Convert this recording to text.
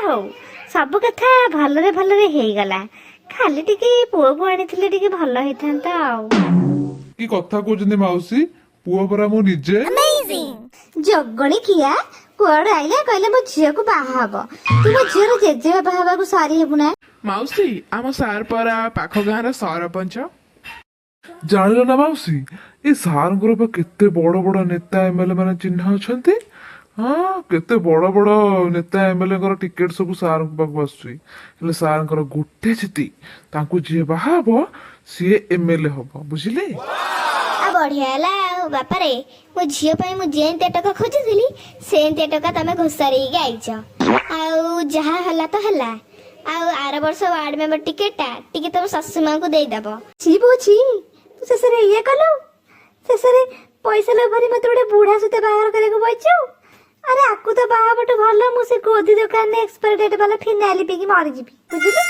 ହଉ, ସବୁ କଥା ଭଲରେ ଭଲରେ ହେଇଗଲା। ଖାଲି ଟିକେ ପୁଅକୁ ଆଣିଥିଲେ ଟିକେ ଭଲ ହେଇଥାନ୍ତା ଆଉ। କି କଥା କହୁଛନ୍ତି ମାଉସୀ, ପୁଅ ପରା ମୁଁ ନିଜେ। ଜଗଣି ଖିଆ କୁଆଡୁ ଆଇଲା, କହିଲେ ମୋ ଝିଅକୁ ବାହା ହବ। ତୁ ମୋ ଝିଅର ଜେଜେ ବାବା ହବାକୁ ସରି ହେବୁ ନା? ମାଉସୀ, ଆମ ସାର୍ ପରା ପାଖ ଗାଁର ସରପଞ୍ଚ। ଜାଣିଲ ନା ମାଉସୀ, ଏ ସାରଙ୍କର ବା କେତେ ବଡ ବଡ ନେତା ଏମଏଲଏ ମାନେ ଚିହ୍ନା ଅଛନ୍ତି। ହଁ, କେତେ ବଡ ବଡ ନେତା ଏମଏଲଏଙ୍କର ଟିକେଟ ସବୁ ସାରଙ୍କ ପାଖକୁ ଆସୁଛି। ହେଲେ ସାରଙ୍କର ଗୋଟେ ଜିଦି, ତାଙ୍କୁ ଯିଏ ବାହା ହବ ସିଏ ଏମଏଲଏ ହବ, ବୁଝିଲେ? ଆଉ ବଢିଆ ହେଲା ଆଉ। ବାପାରେ, ମୋ ଝିଅ ପାଇଁ ମୁଁ ଯେମିତିଆ ଟୋକା ଖୋଜୁଥିଲି, ସେମିତିଆ ଟୋକା ତମେ ଘୋଷାରି ହେଇକି ଆଇଛ। ଆଉ ଯାହା ହେଲା ତ ହେଲା। ଆଉ ଆର ବର୍ଷ ୱାର୍ଡ ମେମ୍ବର ଟିକେଟଟା ଟିକେ ତମ ଶାଶୁ ମାଙ୍କୁ ଦେଇଦବ। ଛି ବୋ ଛି, ତୁ ଶେଷରେ ଇଏ କଲୁ। ଶେଷରେ ପଇସା ଲୋଭରେ ମତେ ଗୋଟେ ବୁଢା ସହିତ ବାହାଘର କରିବାକୁ ବଇଛୁ। ଆରେ, ଆକୁ ତ ବାହା ହବାଠୁ ଭଲ ମୁଁ ସେ ଗୋଦି ଦୋକାନରେ ଏକ୍ସପାୟାର ଡେଟ୍ ବାଲା ଫିନାଇଲ ପିଇକି ମରିଯିବି, ବୁଝିଲୁ?